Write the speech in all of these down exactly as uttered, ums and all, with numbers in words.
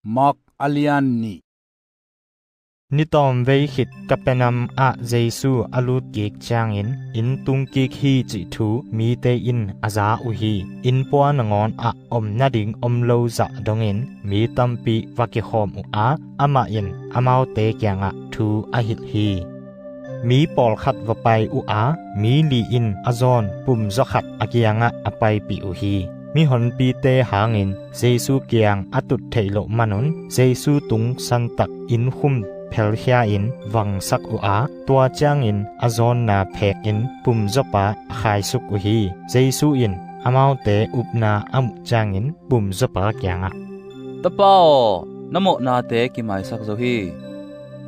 Mark a lian nih. Ni tawmvei khit Kapernaum ah Jesu a lut kik ciangin, inn tung kik hi cih thu mite in a za uh hi. Innpua nangawn ah om nading om lo zah dongin mi tampi va kikhawm uh a, amah in amaute kiangah thu a hilh hi. Mi pawlkhat va pai uh a, mi li in a zawn pumzaw khat a kiangah a paipih uh hi. Mihonpite hangin Jesu kiang a tut theih loh manun Jesu tung santak innkhum phelkhia-in vangsak uh a, tua ciangin a zawnna phekin pumzawpa a khaisuk uh hi. Jesu in amaute upna a muh ciangin pumzawpa kiangah, "Tapa aw, na mawhnate kimaisak zo hi,"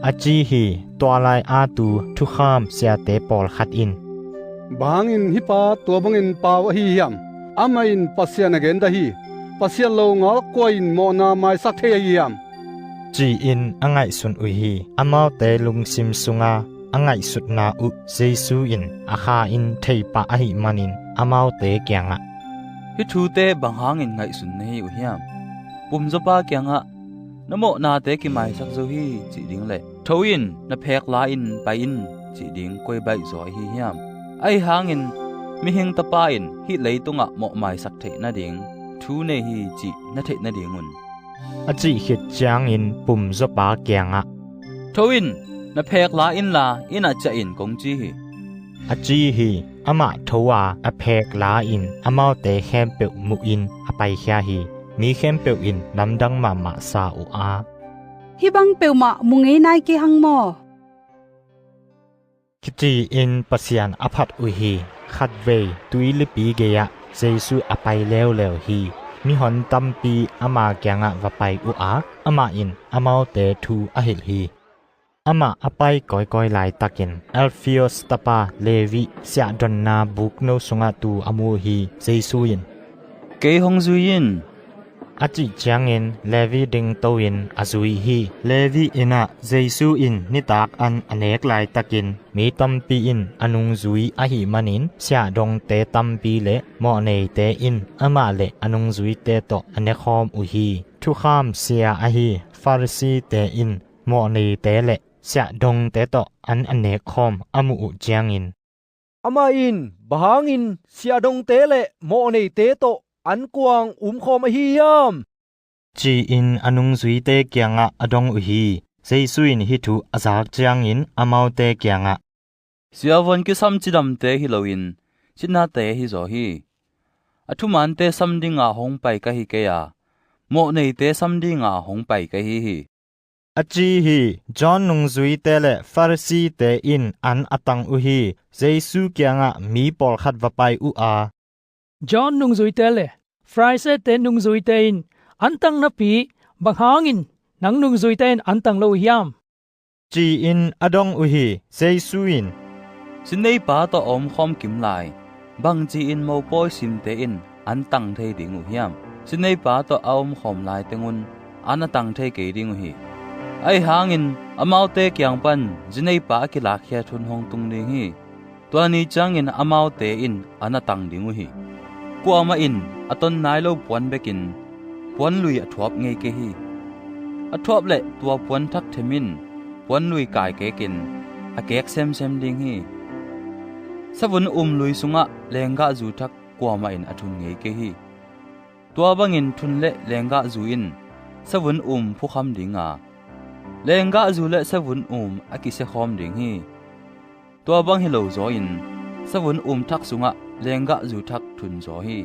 a ci hi. Tua lai-a tu thukham siate pawlkhat in, "Bang hangin hih pa tua bangin pau ahi hiam? Amah in Pasian a gen dah hi. Pasian lo ngal kua in mawhna maisak thei ahi hiam?" ci-in a ngaihsun uh hi. Amaute lungsim sunga a ngaihsutna uh Jesu in a kha in theipah ahih manin amaute kiangah, "Hih thute bang hangin ngaihsun na hi uh hiam? Pumzawpa kiangah, 'Na mawhnate kimaisak zo hi,' cih ding le, 'Tho in, na phek la in pai in,' cih ding koi baih zaw ahi hiam? Ahi hangin Mihing Tapa in hih leitungah mawhmaisak theih nading thu nei hi cih na theih nadingun," a cih khit ciangin pumzawpa kiangah, "Tho in, na phek la inla, inn ah ciah in, kong ci hi," a ci hi. Amah tho a, a phek la in amaute khempeuh muhin a paikhia hi. Mi khempeuh in lamdang mahmah sa uh a, "Hih bang peuhmah mu ngei nai kei hang maw?" kici-in Pasian a phat uh hi. Khatvei tuilipi gei-ah Jesu a pai leuleu hi. Mihon tampi ama kiangah va pai uh a, amah in amaute thu a hilh hi. Amah a pai kawikawi laitakin Alpheus tapa Levi siahdonna bukno sungah tu a mu uh hi. Jesu in, "Kei hong zui in," a cih ciangin Levi dingto-in a zui hi. Levi inn ah Jesu in nitak an a nek laitakin mi tampi in a nungzui ahih manin siahdongte tampi le mawhneite in amah le a nungzuite tawh a nekhawm uh hi. Thukham sia ahi Pharisee-te in mawhneite le siahdongte tawh an a nekkhawm a muh uh ciangin, "Amah in bang hangin siahdongte le mawhneite tawh an kuang umkhawm ahi hiam?" ci-in a nungzuite kiangah a dong uh hi. Jesu in hih thu a zak ciangin amaute kiangah, "Siavuan kisam cidamte hi loin cinate hi zaw hi. A thumante sam dinga hong pai ka hi kei a, mawhneite sam dinga hong pai ka hi hi," a ci hi. John nungzuite le Pharisee-te in an a tang uh hi. Jesu kiangah mi pawlkhat va pai uh a, "John nungzuite le Pharisee-te nungzuite in an tang napi, bang hangin nang nungzuite in an tang lo uh hiam?" ci-in a dong uh hi. Jesu in, "Sineipa tawh a omkhawm kim lai bangci-in mopawi simte in an tang thei ding uh hiam? Sineipa tawh a omkhawm laitengun an a tang thei kei ding uh hi. Ahi hangin amaute kiang pan zineipa a kilakkhiat hun hong tung ding hi. Tua ni ciangin amaute in an a tang ding uh hi. Kuamah in a ton nai lo puan bekin puanlui a thuap ngei kei hi. A thuap leh tua puan thak them in puanlui kai kekin a kek semsem ding hi. Savun um lui sungah lenggahzu thak kuamah in a thun ngei kei hi. Tua bangin thun le lenggahzu in savun um phukham dinga, lenggahzu le savun um a kisiakhawm ding hi. Tua bang hi lo zaw in savun um thak sungah lenggahzu thak thun zaw hi,"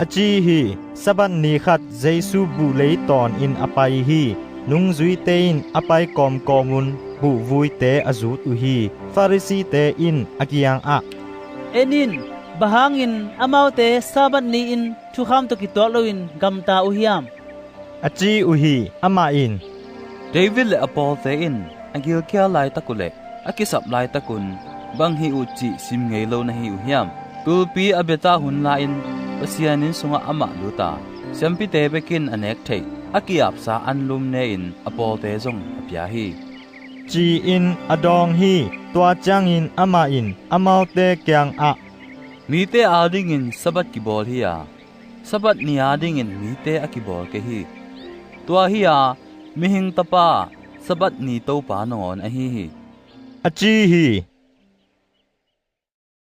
a ci hi. Sabbath ni khat Jesu buhlei tawn in a pai hi. Nungzuite in a pai kawmkawmun buhvuite a zut uh hi. Pharisee-te in a kiangah, "En in, bang hangin amaute Sabbath ni-in thukham tawh kituak loin gamta uh hiam?" a ci uh hi. Amah in, "David le a pawlte in a gilkial laitak uh le a kisap laitakun bang hi uh cih sim ngei lo na hi uh hiam? Tulpi a biata hun lai-in Pasian inn sungah amah luta siampite bekin a nek theih a ki-apsa anlum ne-in a pawlte zong a pia hi," ci-in a dawng hi. Tua ciangin amah in amaute kiangah, "Mite adingin Sabbath kibawl hi-a, Sabbath ni-a dingin mite a kibawl kei hi. Tua hi-a, Mihing Tapa, Sabbath ni Topa nangawn ahi hi, a ci hi.